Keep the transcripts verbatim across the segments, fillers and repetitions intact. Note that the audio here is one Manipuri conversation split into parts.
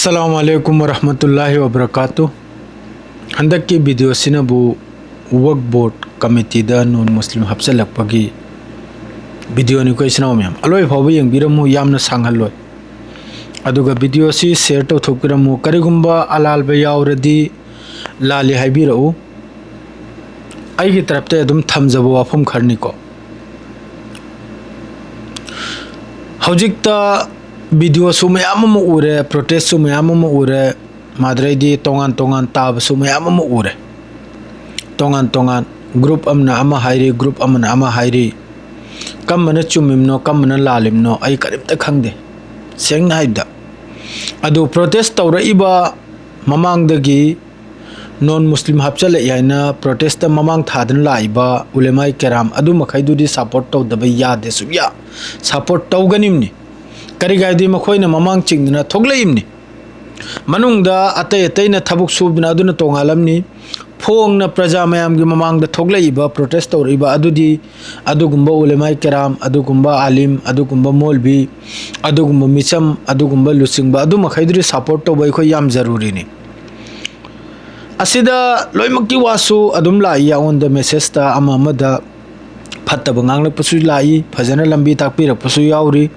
ꯑꯁꯂꯥꯃꯨ ꯑꯂꯥꯏꯀꯨꯝ ꯋꯔꯍꯃꯇꯨꯜꯂꯥꯍꯤ ꯋꯕꯔꯀꯥꯇꯨ꯫ ꯍꯟꯗꯛꯀꯤ ꯚꯤꯗꯤꯑꯣꯁꯤꯅꯕꯨ ꯋꯛꯐ ꯕꯣꯔꯗ ꯀꯃꯤꯇꯤꯗ ꯅꯣꯟ ꯃꯨꯁꯂꯤꯝ ꯍꯥꯞꯆꯤꯜꯂꯛꯄꯒꯤ ꯚꯤꯗꯤꯑꯣꯅꯤꯀꯣ, ꯏꯆꯤꯟ ꯏꯅꯥꯎ ꯃꯌꯥꯝ꯫ ꯑꯂꯣꯏ ꯐꯥꯎꯕ ꯌꯦꯡꯕꯤꯔꯝꯃꯨ, ꯌꯥꯝꯅ ꯁꯥꯡꯍꯜꯂꯣꯏ꯫ ꯑꯗꯨꯒ ꯚꯤꯗꯤꯑꯣꯁꯤ ꯁꯤꯌꯔ ꯇꯧꯊꯣꯛꯄꯤꯔꯝꯃꯨ꯫ ꯀꯔꯤꯒꯨꯝꯕ ꯑꯂꯥꯜꯕ ꯌꯥꯎꯔꯗꯤ ꯂꯥꯜꯂꯤ ꯍꯥꯏꯕꯤꯔꯛꯎ꯫ ꯑꯩꯒꯤ ꯇꯔꯞꯇ ꯑꯗꯨꯝ ꯊꯝꯖꯕ ꯋꯥꯐꯝ ꯈꯔꯅꯤꯀꯣ꯫ ꯍꯧꯖꯤꯛꯇ ꯚꯤꯗꯤꯑꯣꯁꯨ ꯃꯌꯥꯝ ꯑꯃ ꯎꯔꯦ, ꯄ꯭ꯔꯣꯇꯦꯁꯁꯨ ꯃꯌꯥꯝ ꯑꯃ ꯎꯔꯦ, ꯃꯥꯗ꯭ꯔꯩꯗꯤ ꯇꯣꯉꯥꯟ ꯇꯣꯉꯥꯟ ꯇꯥꯕꯁꯨ ꯃꯌꯥꯝ ꯑꯃ ꯎꯔꯦ꯫ ꯇꯣꯉꯥꯟ ꯇꯣꯉꯥꯟ ꯒ꯭ꯔꯨꯞ ꯑꯃꯅ ꯑꯃ ꯍꯥꯏꯔꯤ, ꯒ꯭ꯔꯨꯞ ꯑꯃꯅ ꯑꯃ ꯍꯥꯏꯔꯤ꯫ ꯀꯝꯕꯅ ꯆꯨꯝꯃꯤꯕꯅꯣ, ꯀꯝꯕꯅ ꯂꯥꯜꯂꯤꯕꯅꯣ ꯑꯩ ꯀꯔꯤꯝꯇ ꯈꯪꯗꯦ, ꯁꯦꯡꯅ ꯍꯥꯏꯕꯗ꯫ ꯑꯗꯨ ꯄ꯭ꯔꯣꯇꯦꯁ ꯇꯧꯔꯛꯏꯕ ꯃꯃꯥꯡꯗꯒꯤ ꯅꯣꯟ ꯃꯨꯁꯂꯤꯝ ꯍꯥꯞꯆꯤꯜꯂꯛꯏ ꯍꯥꯏꯅ ꯄ꯭ꯔꯣꯇꯦꯁꯇ ꯃꯃꯥꯡ ꯊꯥꯗꯨꯅ ꯂꯥꯛꯏꯕ ꯎꯂꯦꯃꯥꯏ ꯀꯦꯔꯥꯝ ꯑꯗꯨ ꯃꯈꯩꯗꯨꯗꯤ ꯁꯄꯣꯔꯠ ꯇꯧꯗꯕ ꯌꯥꯗꯦ, ꯁꯨꯛꯌꯥ ꯁꯄꯣꯔꯠ ꯇꯧꯒꯅꯤꯕꯅꯤ꯫ ꯀꯔꯤꯒꯤ ꯍꯥꯏꯗꯤ ꯃꯈꯣꯏꯅ ꯃꯃꯥꯡ ꯆꯤꯡꯗꯅ ꯊꯣꯛꯂꯛꯏꯕꯅꯤ꯫ ꯃꯅꯨꯡꯗ ꯑꯇꯩ ꯑꯇꯩꯅ ꯊꯕꯛ ꯁꯨꯕꯅ ꯑꯗꯨꯅ ꯇꯣꯉꯥꯜꯂꯝꯅꯤ꯫ ꯐꯣꯡꯅ ꯄ꯭ꯔꯖꯥ ꯃꯌꯥꯝꯒꯤ ꯃꯃꯥꯡꯗ ꯊꯣꯛꯂꯛꯏꯕ, ꯄ꯭ꯔꯣꯇꯦꯁ ꯇꯧꯔꯛꯏꯕ ꯑꯗꯨꯗꯤ ꯑꯗꯨꯒꯨꯝꯕ ꯎꯂꯦꯃꯥꯏ ꯀꯦꯔꯥꯝ, ꯑꯗꯨꯒꯨꯝꯕ ꯑꯥꯂꯤꯝ, ꯑꯗꯨꯒꯨꯝꯕ ꯃꯣꯜꯕꯤ, ꯑꯗꯨꯒꯨꯝꯕ ꯃꯤꯆꯝ, ꯑꯗꯨꯒꯨꯝꯕ ꯂꯨꯆꯤꯡꯕ ꯑꯗꯨ ꯃꯈꯩꯗꯨꯗꯤ ꯁꯄꯣꯔꯠ ꯇꯧꯕ ꯑꯩꯈꯣꯏ ꯌꯥꯝ ꯖꯔꯨꯔꯤꯅꯤ꯫ ꯑꯁꯤꯗ ꯂꯣꯏꯅꯃꯛꯀꯤ ꯋꯥꯁꯨ ꯑꯗꯨꯝ ꯂꯥꯛꯏ, ꯑꯩꯉꯣꯟꯗ ꯃꯦꯁꯦꯖꯇ ꯑꯃ ꯑꯃꯗ ꯐꯠꯇꯕ ꯉꯥꯡꯂꯛꯄꯁꯨ ꯂꯥꯛꯏ, ꯐꯖꯅ ꯂꯝꯕꯤ ꯇꯥꯛꯄꯤꯔꯛꯄꯁꯨ ꯌꯥꯎꯔꯤ,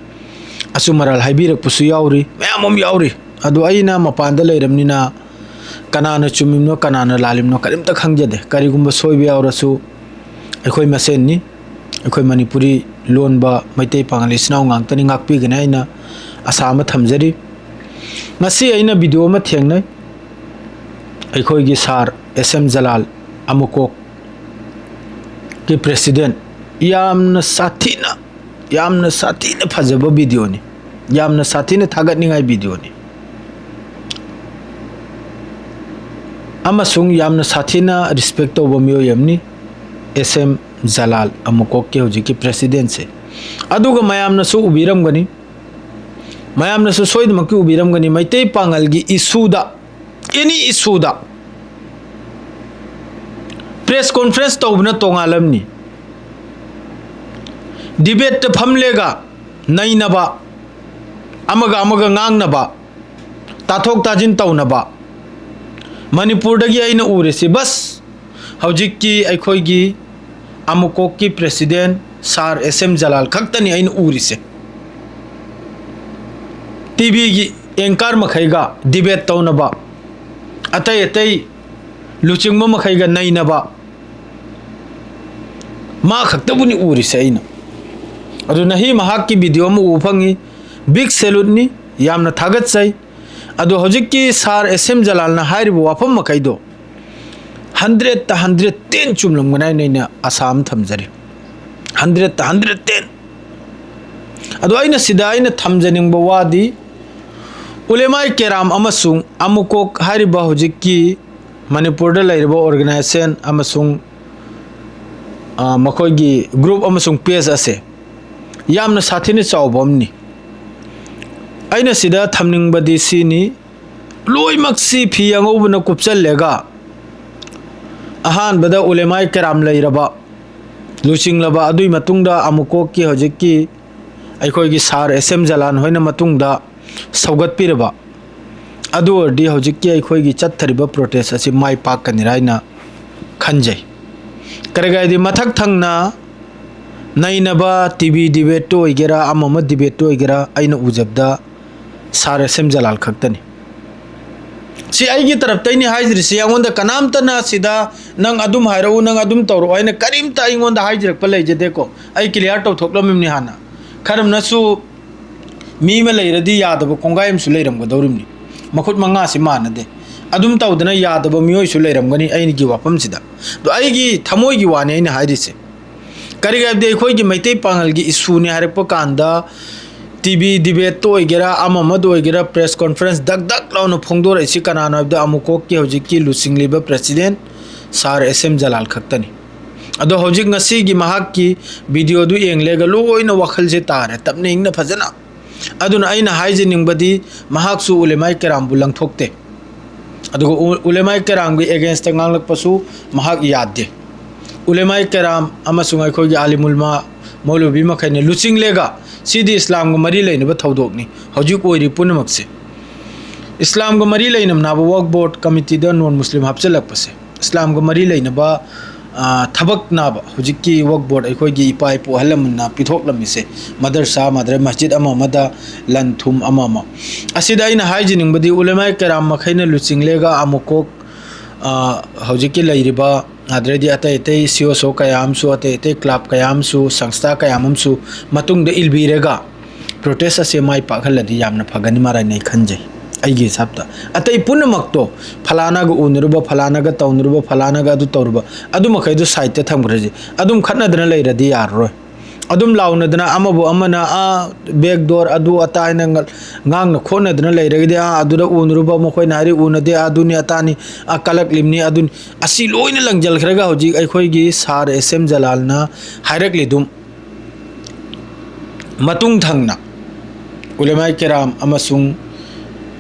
ꯑꯆꯨꯝ ꯑꯔꯥꯜ ꯍꯥꯏꯕꯤꯔꯛꯄꯁꯨ ꯌꯥꯎꯔꯤ, ꯃꯌꯥꯝ ꯑꯃ ꯌꯥꯎꯔꯤ꯫ ꯑꯗꯨ ꯑꯩꯅ ꯃꯄꯥꯟꯗ ꯂꯩꯔꯕꯅꯤꯅ ꯀꯅꯥꯅ ꯆꯨꯝꯃꯤꯕꯅꯣ, ꯀꯅꯥꯅ ꯂꯥꯜꯂꯤꯕꯅꯣ ꯀꯔꯤꯝꯇ ꯈꯪꯖꯗꯦ꯫ ꯀꯔꯤꯒꯨꯝꯕ ꯁꯣꯏꯕ ꯌꯥꯎꯔꯁꯨ ꯑꯩꯈꯣꯏ ꯃꯁꯦꯟꯅꯤ, ꯑꯩꯈꯣꯏ ꯃꯅꯤꯄꯨꯔꯤ ꯂꯣꯟꯕ ꯃꯩꯇꯩ ꯄꯥꯉꯜ ꯏꯆꯤꯟ ꯏꯅꯥꯎ ꯉꯥꯛꯇꯅꯤ, ꯉꯥꯛꯄꯤꯒꯅꯤ ꯍꯥꯏꯅ ꯑꯁꯥ ꯑꯃ ꯊꯝꯖꯔꯤ꯫ ꯉꯁꯤ ꯑꯩꯅ ꯚꯤꯗꯤꯑꯣ ꯑꯃ ꯊꯦꯡꯅꯩ, ꯑꯩꯈꯣꯏꯒꯤ ꯁꯥꯔ ꯑꯦꯁ ꯑꯦꯝ ꯖꯂꯥꯜ ꯑꯃꯨꯀꯣꯛꯀꯤ ꯄ꯭ꯔꯦꯁꯤꯗꯦꯟ, ꯌꯥꯝꯅ ꯁꯥꯊꯤꯅ, ꯌꯥꯝꯅ ꯁꯥꯊꯤꯅ ꯐꯖꯕ ꯚꯤꯗꯤꯑꯣꯅꯤ, ꯌꯥꯝꯅ ꯁꯥꯊꯤꯅ ꯊꯥꯒꯠꯅꯤꯡꯉꯥꯏ ꯚꯤꯗꯤꯑꯣꯅꯤ꯫ ꯑꯃꯁꯨꯡ ꯌꯥꯝꯅ ꯁꯥꯊꯤꯅ ꯔꯦꯁꯄꯦꯛ ꯇꯧꯕ ꯃꯤꯑꯣꯏ ꯑꯃꯅꯤ ꯑꯦꯁ ꯑꯦꯝ ꯖꯂꯥꯜ ꯑꯃꯨꯀꯣꯛꯀꯤ ꯍꯧꯖꯤꯛꯀꯤ ꯄ꯭ꯔꯦꯁꯤꯗꯦꯟꯁꯦ꯫ ꯑꯗꯨꯒ ꯃꯌꯥꯝꯅꯁꯨ ꯎꯕꯤꯔꯝꯒꯅꯤ, ꯃꯌꯥꯝꯅꯁꯨ ꯁꯣꯏꯗꯅꯃꯛꯀꯤ ꯎꯕꯤꯔꯝꯒꯅꯤ, ꯃꯩꯇꯩ ꯄꯥꯉꯜꯒꯤ ꯏꯁꯨꯗ, ꯑꯦꯅꯤ ꯏꯁꯨꯗ ꯄ꯭ꯔꯦꯁ ꯀꯣꯟꯐ꯭ꯔꯦꯟꯁ ꯇꯧꯕꯅ ꯇꯣꯉꯥꯜꯂꯝꯅꯤ꯫ ꯗꯤꯕꯦꯠꯇ ꯐꯝꯂꯦꯒ ꯅꯩꯅꯕ, ꯑꯃꯒ ꯑꯃꯒ ꯉꯥꯡꯅꯕ, ꯇꯥꯊꯣꯛ ꯇꯥꯁꯤꯟ ꯇꯧꯅꯕ ꯃꯅꯤꯄꯨꯔꯗꯒꯤ ꯑꯩꯅ ꯎꯔꯤꯁꯤ ꯕꯁ ꯍꯧꯖꯤꯛꯀꯤ ꯑꯩꯈꯣꯏꯒꯤ ꯑꯃꯨꯀꯣꯛꯀꯤ president ꯁꯥꯔ ꯑꯦꯁ ꯑꯦꯝ ꯖꯂꯥꯜ ꯈꯛꯇꯅꯤ ꯑꯩꯅ ꯎꯔꯤꯁꯦ꯫ ꯇꯤ ꯚꯤꯒꯤ anchor ꯃꯈꯩꯒ debate ꯇꯧꯅꯕ, ꯑꯇꯩ ꯑꯇꯩ ꯂꯨꯆꯤꯡꯕ ꯃꯈꯩꯒ ꯅꯩꯅꯕ, ꯃꯥ ꯈꯛꯇꯕꯨꯅꯤ ꯎꯔꯤꯁꯦ ꯑꯩꯅ꯫ ꯑꯗꯨ ꯅꯍꯤ ꯃꯍꯥꯛꯀꯤ video ꯑꯃ ꯎꯕ ꯐꯪꯉꯤ, big saluteꯅꯤ, ꯌꯥꯝꯅ ꯊꯥꯒꯠꯆꯩ꯫ ꯑꯗꯣ ꯍꯧꯖꯤꯛꯀꯤ ꯁꯥꯔ ꯑꯦꯁ ꯑꯦꯝ ꯖꯂꯥꯜꯅ ꯍꯥꯏꯔꯤꯕ ꯋꯥꯐꯝ ꯃꯈꯩꯗꯣ hundredꯇ hundred ten ꯆꯨꯝꯂꯝꯒꯅꯤ ꯍꯥꯏꯅ ꯑꯩꯅ ꯑꯁꯥ ꯑꯃ ꯊꯝꯖꯔꯤ꯫ Hundredꯇ hundred ten꯫ ꯑꯗꯣ ꯑꯩꯅ ꯁꯤꯗ ꯑꯩꯅ ꯊꯝꯖꯅꯤꯡꯕ ꯋꯥꯗꯤ, ꯎꯂꯦꯃꯥꯏ ꯀꯦꯔꯥꯝ ꯑꯃꯁꯨꯡ ꯑꯃꯨꯀꯣꯛ ꯍꯥꯏꯔꯤꯕ ꯍꯧꯖꯤꯛꯀꯤ ꯃꯅꯤꯄꯨꯔꯗ ꯂꯩꯔꯤꯕ organization ꯑꯃꯁꯨꯡ, ꯑ, ꯃꯈꯣꯏꯒꯤ group ꯑꯃꯁꯨꯡ page ꯑꯁꯦ ꯌꯥꯝꯅ ꯁꯥꯊꯤꯅ ꯆꯥꯎꯕ ꯑꯃꯅꯤ꯫ ꯑꯩꯅ ꯁꯤꯗ ꯊꯝꯅꯤꯡꯕꯗꯤ ꯁꯤꯅꯤ, ꯂꯣꯏꯅꯃꯛꯁꯤ ꯐꯤ ꯑꯉꯧꯕꯅ ꯀꯨꯞꯁꯜꯂꯒ ꯑꯍꯥꯟꯕꯗ ꯎꯂꯦꯃꯥꯏ ꯀꯦꯔꯥꯝ ꯂꯩꯔꯕ, ꯂꯨꯆꯤꯡꯂꯕ, ꯑꯗꯨꯒꯤ ꯃꯇꯨꯡꯗ ꯑꯃꯨꯀꯣꯛꯀꯤ ꯍꯧꯖꯤꯛꯀꯤ ꯑꯩꯈꯣꯏꯒꯤ ꯁꯥꯔ ꯑꯦꯁ ꯑꯦꯝ ꯖꯂꯥꯟ ꯍꯣꯏꯅ ꯃꯇꯨꯡꯗ ꯁꯧꯒꯠꯄꯤꯔꯕ, ꯑꯗꯨ ꯑꯣꯏꯔꯗꯤ ꯍꯧꯖꯤꯛꯀꯤ ꯑꯩꯈꯣꯏꯒꯤ ꯆꯠꯊꯔꯤꯕ protest ꯑꯁꯤ ꯃꯥꯏ ꯄꯥꯛꯀꯅꯤꯔ ꯍꯥꯏꯅ ꯈꯟꯖꯩ꯫ ꯀꯔꯤꯒꯤꯅꯣ ꯍꯥꯏꯗꯤ ꯃꯊꯛ ꯊꯪꯅ ꯅꯩꯅꯕ ꯇꯤ ꯚꯤ debateꯇ ꯑꯣꯏꯒꯦꯔꯥ, ꯑꯃ ꯑꯃ debateꯇ ꯑꯣꯏꯒꯦꯔꯥ, ꯑꯩꯅ ꯎꯖꯕꯗ ꯁꯥꯔ ꯑꯦꯁ ꯑꯦꯝ ꯖꯂꯥꯜ ꯈꯛꯇꯅꯤ꯫ ꯁꯤ ꯑꯩꯒꯤ ꯇꯔꯞꯇꯩꯅꯤ ꯍꯥꯏꯖꯔꯤꯁꯤ꯫ ꯑꯩꯉꯣꯟꯗ ꯀꯅꯥꯝꯇꯅ ꯁꯤꯗ "ꯅꯪ ꯑꯗꯨꯝ ꯍꯥꯏꯔꯛꯎ, ꯅꯪ ꯑꯗꯨꯝ ꯇꯧꯔꯛꯑꯣ" ꯍꯥꯏꯅ ꯀꯔꯤꯝꯇ ꯑꯩꯉꯣꯟꯗ ꯍꯥꯏꯖꯔꯛꯄ ꯂꯩꯖꯗꯦꯀꯣ꯫ ꯑꯩ clear ꯇꯧꯊꯣꯛꯂꯝꯃꯤꯕꯅꯤ ꯍꯥꯟꯅ꯫ ꯈꯔꯝꯅꯁꯨ ꯃꯤ ꯑꯃ ꯂꯩꯔꯗꯤ ꯌꯥꯗꯕ ꯀꯣꯡꯒꯥꯏ ꯑꯃꯁꯨ ꯂꯩꯔꯝꯒꯗꯧꯔꯤꯕꯅꯤ꯫ ꯃꯈꯨꯠ ꯃꯉꯥꯁꯤ ꯃꯥꯟꯅꯗꯦ꯫ ꯑꯗꯨꯝ ꯇꯧꯗꯅ ꯌꯥꯗꯕ ꯃꯤꯑꯣꯏꯁꯨ ꯂꯩꯔꯝꯒꯅꯤ ꯑꯩꯒꯤ ꯋꯥꯐꯝꯁꯤꯗ꯫ ꯑꯗꯣ ꯑꯩꯒꯤ ꯊꯃꯣꯏꯒꯤ ꯋꯥꯅꯤ ꯑꯩꯅ ꯍꯥꯏꯔꯤꯁꯦ꯫ ꯀꯔꯤꯒꯤꯅꯣ ꯍꯥꯏꯕꯗꯤ ꯑꯩꯈꯣꯏꯒꯤ ꯃꯩꯇꯩ ꯄꯥꯉꯜꯒꯤ issueꯅꯤ ꯍꯥꯏꯔꯛꯄ ꯀꯥꯟꯗ, ꯇꯤ ꯚꯤ debateꯇ ꯑꯣꯏꯒꯦꯔꯥ, ꯑꯃ ꯑꯃꯗ ꯑꯣꯏꯒꯦꯔꯥ, press conference ꯗꯛ ꯗꯛ ꯂꯥꯎꯅ ꯐꯣꯡꯗꯣꯔꯛꯏꯁꯤ ꯀꯅꯥꯅꯣ ꯍꯥꯏꯕꯗ ꯑꯃꯨꯀꯣꯛꯀꯤ ꯍꯧꯖꯤꯛꯀꯤ ꯂꯨꯆꯤꯡꯂꯤꯕ president ꯁꯥꯔ ꯑꯦꯁ ꯑꯦꯝ ꯖꯂꯥꯜ ꯈꯛꯇꯅꯤ꯫ ꯑꯗꯣ ꯍꯧꯖꯤꯛ ꯉꯁꯤꯒꯤ ꯃꯍꯥꯛꯀꯤ videoꯗꯨ ꯌꯦꯡꯂꯒ ꯂꯣꯏꯅ ꯋꯥꯈꯜꯁꯦ ꯇꯥꯔꯦ, ꯇꯞꯅ ꯏꯪꯅ ꯐꯖꯅ꯫ ꯑꯗꯨꯅ ꯑꯩꯅ ꯍꯥꯏꯖꯅꯤꯡꯕꯗꯤ ꯃꯍꯥꯛꯁꯨ ꯎꯂꯦꯃꯥꯏ ꯀꯦꯔꯥꯝꯕꯨ ꯂꯪꯊꯣꯛꯇꯦ꯫ ꯑꯗꯨꯒ ꯎ-, ꯎꯂꯦꯃꯥꯏ ꯀꯦꯔꯥꯝꯒꯤ againstꯇ ꯉꯥꯡꯂꯛꯄꯁꯨ ꯃꯍꯥꯛ ꯌꯥꯗꯦ꯫ ꯎꯂꯦꯃꯥꯏ ꯀꯦꯔꯥꯝ ꯑꯃꯁꯨꯡ ꯑꯩꯈꯣꯏꯒꯤ ꯑꯥꯂꯤꯃꯨꯜꯃꯥ ꯃꯧꯂꯨꯕꯤ ꯃꯈꯩꯅ ꯂꯨꯆꯤꯡꯂꯦꯒ ꯁꯤꯗꯤ ꯏꯁꯂꯥꯝꯒ ꯃꯔꯤ ꯂꯩꯅꯕ ꯊꯧꯗꯣꯛꯅꯤ꯫ ꯍꯧꯖꯤꯛ ꯑꯣꯏꯔꯤ ꯄꯨꯝꯅꯃꯛꯁꯦ꯫ ꯏꯁꯂꯥꯝꯒ ꯃꯔꯤ ꯂꯩꯅꯕ ꯋꯛꯐ ꯕꯣꯔꯗ ꯀꯃꯤꯇꯤꯗ ꯅꯣꯟ ꯃꯨꯁꯂꯤꯝ ꯍꯥꯞꯆꯤꯜꯂꯛꯄꯁꯦ, ꯏꯁꯂꯥꯝꯒ ꯃꯔꯤ ꯂꯩꯅꯕ, ꯑ, ꯊꯕꯛ ꯅꯥꯕ, ꯍꯧꯖꯤꯛꯀꯤ ꯋꯛꯐ ꯕꯣꯔꯗ ꯑꯩꯈꯣꯏꯒꯤ ꯏꯄꯥ ꯏꯄꯨ ꯑꯍꯜ ꯂꯃꯟꯅ ꯄꯤꯊꯣꯛꯂꯝꯃꯤꯁꯦ, ꯃꯗꯔꯁꯥ, ꯃꯗ꯭ꯔ-, ꯃꯁꯖꯤꯗ ꯑꯃ ꯑꯃꯗ ꯂꯟ ꯊꯨꯝ ꯑꯃ ꯑꯃ꯫ ꯑꯁꯤꯗ ꯑꯩꯅ ꯍꯥꯏꯖꯅꯤꯡꯕꯗꯤ ꯎꯂꯦꯃꯥꯏ ꯀꯦꯔꯥꯝ ꯃꯈꯩꯅ ꯂꯨꯆꯤꯡꯂꯦꯒ ꯑꯃꯨꯛꯀꯣꯛ, ꯑ, ꯍꯧꯖꯤꯛꯀꯤ ꯂꯩꯔꯤꯕ, ꯑꯗꯩꯗꯤ ꯑꯇꯩ ꯑꯇꯩ ꯁꯤ ꯑꯣ ꯁꯣ ꯀꯌꯥ ꯑꯃꯁꯨ, ꯑꯇꯩ ꯑꯇꯩ ꯀ꯭ꯂꯕ ꯀꯌꯥ ꯑꯃꯁꯨ, ꯁꯪꯁꯊꯥ ꯀꯌꯥ ꯑꯃꯁꯨ ꯃꯇꯨꯡꯗ ꯏꯜꯕꯤꯔꯒ ꯄ꯭ꯔꯣꯇꯦꯁ ꯑꯁꯦ ꯃꯥꯏ ꯄꯥꯛꯍꯜꯂꯗꯤ ꯌꯥꯝꯅ ꯐꯒꯅꯤ ꯃꯔꯥꯏꯅ ꯑꯩ ꯈꯟꯖꯩ, ꯑꯩꯒꯤ ꯍꯤꯁꯥꯞꯇ꯫ ꯑꯇꯩ ꯄꯨꯝꯅꯃꯛꯇꯣ, ꯐꯂꯥꯅꯒ ꯎꯅꯔꯨꯕ, ꯐꯂꯥꯅꯒ ꯇꯧꯅꯔꯨꯕ, ꯐꯂꯥꯅꯒ ꯑꯗꯨ ꯇꯧꯔꯨꯕ, ꯑꯗꯨ ꯃꯈꯩꯗꯨ ꯁꯥꯏꯠꯇ ꯊꯝꯈ꯭ꯔꯁꯤ꯫ ꯑꯗꯨꯝ ꯈꯠꯅꯗꯅ ꯂꯩꯔꯗꯤ ꯌꯥꯔꯔꯣꯏ꯫ ꯑꯗꯨꯝ ꯂꯥꯎꯅꯗꯅ ꯑꯃꯕꯨ ꯑꯃꯅ, ꯑꯥ, ꯕꯦꯛ ꯗꯣꯔ, ꯑꯗꯨ ꯑꯇꯥ ꯍꯥꯏꯅ ꯉ-, ꯉꯥꯡꯅ ꯈꯣꯠꯅꯗꯅ ꯂꯩꯔꯒꯗꯤ, ꯑꯥ, ꯑꯗꯨꯗ ꯎꯅꯔꯨꯕ ꯃꯈꯣꯏꯅ ꯍꯥꯏꯔꯤ ꯎꯅꯗꯦ, ꯑꯗꯨꯅꯤ ꯑꯇꯥꯅꯤ, ꯑꯥ, ꯀꯂꯛꯂꯤꯕꯅꯤ, ꯑꯗꯨꯅꯤ꯫ ꯑꯁꯤ ꯂꯣꯏꯅ ꯂꯪꯖꯜꯈ꯭ꯔꯒ ꯍꯧꯖꯤꯛ ꯑꯩꯈꯣꯏꯒꯤ ꯁꯥꯔ ꯑꯦꯁ ꯑꯦꯝ ꯖꯂꯥꯜꯅ ꯍꯥꯏꯔꯛꯂꯤꯗꯨꯝ ꯃꯇꯨꯡ ꯊꯪꯅ ꯎꯂꯦꯃꯥꯏ ꯀꯦꯔꯥꯝ ꯑꯃꯁꯨꯡ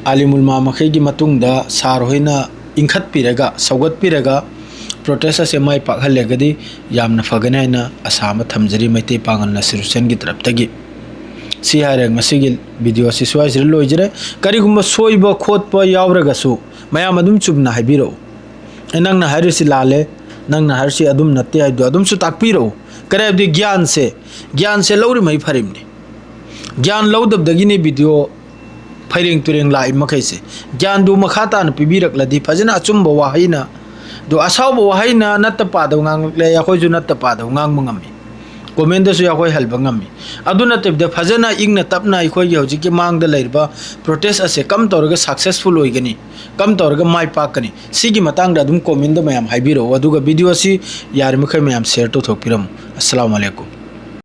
ꯑꯥꯂꯤꯃꯨꯜꯃꯥ ꯃꯈꯩꯒꯤ ꯃꯇꯨꯡꯗ ꯁꯥꯔ ꯍꯣꯏꯅ ꯏꯟꯈꯠꯄꯤꯔꯒ, ꯁꯧꯒꯠꯄꯤꯔꯒ ꯄ꯭ꯔꯣꯇꯦꯁ ꯑꯁꯦ ꯃꯥꯏ ꯄꯥꯛꯍꯜꯂꯒꯗꯤ ꯌꯥꯝꯅ ꯐꯒꯅꯤ ꯍꯥꯏꯅ ꯑꯁꯥ ꯑꯃ ꯊꯝꯖꯔꯤ ꯃꯩꯇꯩ ꯄꯥꯉꯜ ꯑꯦꯁꯣꯁꯤꯌꯦꯁꯟꯒꯤ ꯇꯔꯞꯇꯒꯤ꯫ ꯁꯤ ꯍꯥꯏꯔꯒ ꯉꯁꯤꯒꯤ ꯚꯤꯗꯤꯑꯣ ꯑꯁꯤ ꯁ꯭ꯋꯥꯏꯁꯤꯗ ꯂꯣꯏꯖꯔꯦ꯫ ꯀꯔꯤꯒꯨꯝꯕ ꯁꯣꯏꯕ ꯈꯣꯠꯄ ꯌꯥꯎꯔꯒꯁꯨ ꯃꯌꯥꯝ ꯑꯗꯨꯝ ꯆꯨꯝꯅ ꯍꯥꯏꯕꯤꯔꯛꯎ꯫ "ꯑꯦ, ꯅꯪꯅ ꯍꯥꯏꯔꯤꯁꯤ ꯂꯥꯜꯂꯦ, ꯅꯪꯅ ꯍꯥꯏꯔꯤꯁꯤ ꯑꯗꯨꯝ ꯅꯠꯇꯦ" ꯍꯥꯏꯕꯗꯣ ꯑꯗꯨꯝꯁꯨ ꯇꯥꯛꯄꯤꯔꯛꯎ꯫ ꯀꯔꯤ ꯍꯥꯏꯕꯗꯤ ꯒ꯭ꯌꯥꯟꯁꯦ, ꯒ꯭ꯌꯥꯟꯁꯦ ꯂꯧꯔꯤꯉꯩ ꯐꯔꯤꯕꯅꯤ꯫ ꯒ꯭ꯌꯥꯟ ꯂꯧꯗꯕꯗꯒꯤꯅꯤ ꯚꯤꯗꯤꯑꯣ ꯐꯩꯔꯦꯡ ꯇꯨꯔꯦꯡ ꯂꯥꯛꯏ ꯃꯈꯩꯁꯦ꯫ ꯒ꯭ꯌꯥꯟꯗꯨ ꯃꯈꯥ ꯇꯥꯅ ꯄꯤꯕꯤꯔꯛꯂꯗꯤ ꯐꯖꯅ ꯑꯆꯨꯝꯕ ꯋꯥꯍꯩꯅ, ꯑꯗꯣ ꯑꯁꯥꯎꯕ ꯋꯥꯍꯩꯅ ꯅꯠꯇ ꯄꯥꯗꯕ ꯉꯥꯡꯂꯛꯂꯦ, ꯑꯩꯈꯣꯏꯁꯨ ꯅꯠꯇ ꯄꯥꯗꯕ ꯉꯥꯡꯕ ꯉꯝꯃꯤ꯫ ꯀꯣꯃꯦꯟꯗꯁꯨ ꯑꯩꯈꯣꯏ ꯍꯜꯕ ꯉꯝꯃꯤ꯫ ꯑꯗꯨ ꯅꯠꯇꯕꯤꯗ ꯐꯖꯅ ꯏꯪꯅ ꯇꯞꯅ ꯑꯩꯈꯣꯏꯒꯤ ꯍꯧꯖꯤꯛꯀꯤ ꯃꯥꯡꯗ ꯂꯩꯔꯤꯕ ꯄ꯭ꯔꯣꯇꯦꯁ ꯑꯁꯦ ꯀꯝ ꯇꯧꯔꯒ ꯁꯛꯁꯦꯁꯐꯨꯜ ꯑꯣꯏꯒꯅꯤ, ꯀꯝ ꯇꯧꯔꯒ ꯃꯥꯏ ꯄꯥꯛꯀꯅꯤ, ꯁꯤꯒꯤ ꯃꯇꯥꯡꯗ ꯑꯗꯨꯝ ꯀꯣꯃꯦꯟꯗ ꯃꯌꯥꯝ ꯍꯥꯏꯕꯤꯔꯛꯎ꯫ ꯑꯗꯨꯒ ꯚꯤꯗꯤꯑꯣ ꯑꯁꯤ ꯌꯥꯔꯤꯃꯈꯩ ꯃꯌꯥꯝ ꯁꯤꯌꯔ ꯇꯧꯊꯣꯛꯄꯤꯔꯝꯃꯨ꯫ ꯑꯁꯂꯥꯃꯨ ꯑꯂꯩꯀꯨꯝ꯫